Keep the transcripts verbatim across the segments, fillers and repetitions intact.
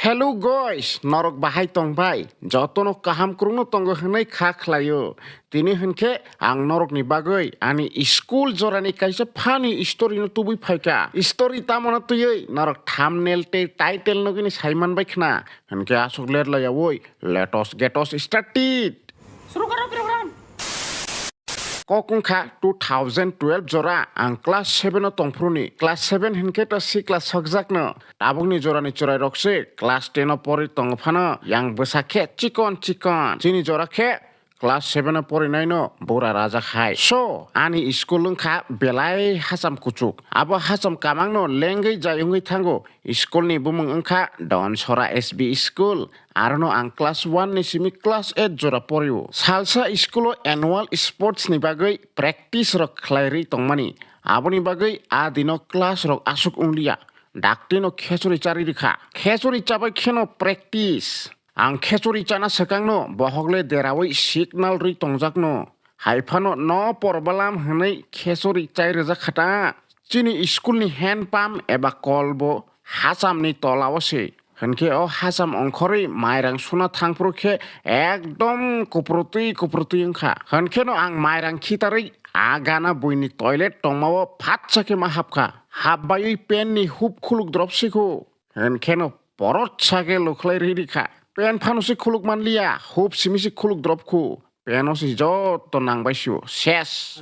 Hello guys, norok bahai tong bai? Jotono kaham kwrwngno tongo hwnwi kha khlaio. Tini hwnkhe ang norokni bagwi ani school jorani kaisa funny story no tubui phaikha. Story tamoni twiwi norok thumbnail tei title nugwini saiman bai khna. Hwnkhe aswk let laiyawi, let us get us started. शुरू करो programme. Kok wngkha two thousand twelve jora ang class seven o tongphuru ni. Class seven hinkhe to sikla sokjakno. Tabukni jorani chwrairok se class ten o porwi tongo phano yang bwsa khe chikon chikon. Chini jora khe class seven o porinaino bura rajak hai. So, ani school wngkha belai hacham kuchuk. Abo hacham kamangno lengwi jai wngwi thango. School ni bumung wngkha Donsora S B School. Arono ang class one ni simi class eight jora porio. Salsa school o annual sports ni bagwi practice rok khlai rwi tongmani. Aboni bagwi a dino class rok aswk wngliya. Dakti no khechuri charwi rwkha. Khechuri chabai kheno practice. Ang khechuri chana swkangno bohokle derawi signal rwi tongjakno. Haiphano no porbalam hwnwi khechuri chai rwjak khata. Chini school ni hand pump eba kol bo hacham ni tola o se. Hwnkhe o hacham ongkhorwi mairang suna thangphuru khe ekdom kuprutwi kuprutwi wngkha. Hwnkheno ang mairang khitarwi a gana buini toilet tongmao phatsa khe ma hapkha. Hapbaiwi pen ni hup khuluk drop sikhu. Hwnkheno porotsa khe lukhlai riri kha. Pen phano se khuluk manliya, hup simi se khuluk drop khu. Pen o se joto nangbai sio, ses.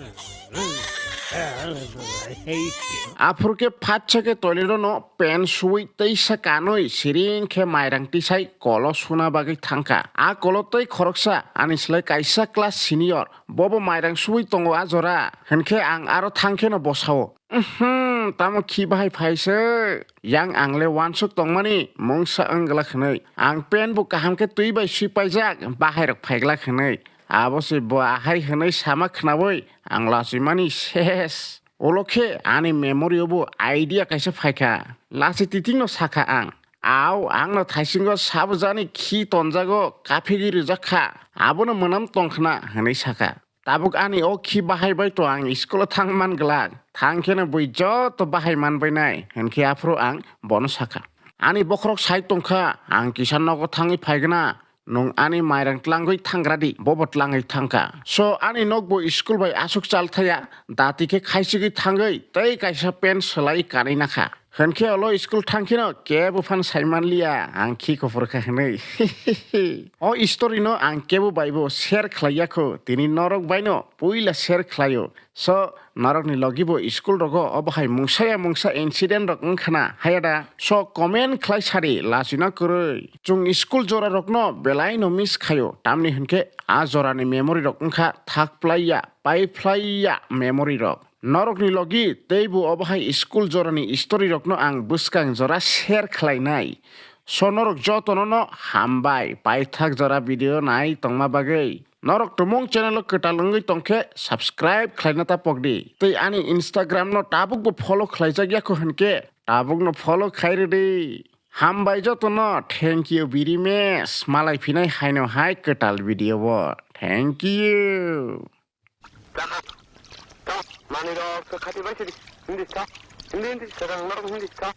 Aphuru khe phatsa khe toilet o no pen suwi teisa kanwi siring khe mairang tisai kolo suna bagwi thangkha. A kolo tei khoroksa ani slai kaisa class senior. Bobo mairang suwi tongo a jora. Hwnkhe ang aro thangkheno bosao. Uhmm, tamo khi bahai phaiswk? Yang angle wansuk tongmani mungsa wngglak hwnwi. Ang pen bo kaham khe twi bai swi paijak, bahairok phaiglak hwnwi. Abo se bo ahai hwnwi sama khnaui ang lachimani ses. Ulo khe ani memory o bo idea kaisa phaikha. Lachi titingno sakha ang. Au, angno thaisingo sabo jani khi tonjago, kaphigwi rwjak kha. Abono mwnam tongkhna, hwnwi sakha. Tabuk ani o khi bahai bai to ang school o thang man glak. Thang kheno bui joto bahai man bai nai, hwnkhe aphuru ang bono sakha. Ani bokhorok sai tongkha, ang kisa nogo thangwi phaigwna, nwng ani mairang tlangwi thangradi, bobo tlangwi thangkha. So ani nokbo school bai aswk chal thaya, dati khe khaichigwi thangwi tei kaisa pant swlaiwi kanwi nakha. Hwnkhe olo school thangkheno kebo phan saimanliya ang khi kuphur kha hwnwi. O story no ang kebo baibo share khlaiya kho, tini norok baino puila share khlaio. So norokni logibo school rogo obo hai mungsaya mungsa incident rok wngkhana hayada. So comment khlai sadi lachina kwrwi. Chwng school jora rokno belaino miss khaio, tamni hwnkhe a jorani memory rok wngkha thak plaiya, pai phlaiya memory rok. Norokni logi teibo obo hai school jorani story rokno ang bwskang jora share khlainai. So norok jotono no hambai paithak jora video nai tongma bagwi. Norok tumung channel o kwtal wngwi tongkhe subscribe khlaina ta pokdi. Tei ani Instagram no tabukbo follow khlaijak yakho hwnkhe tabukno follow khairwdi. Hambai jotono, thank you very much. Malai phinai haino hai kwtal video o. Thank you. Manui rok khe khati bai sidi. Hindi sa. Hindi, hindi sa, norok hindi sa.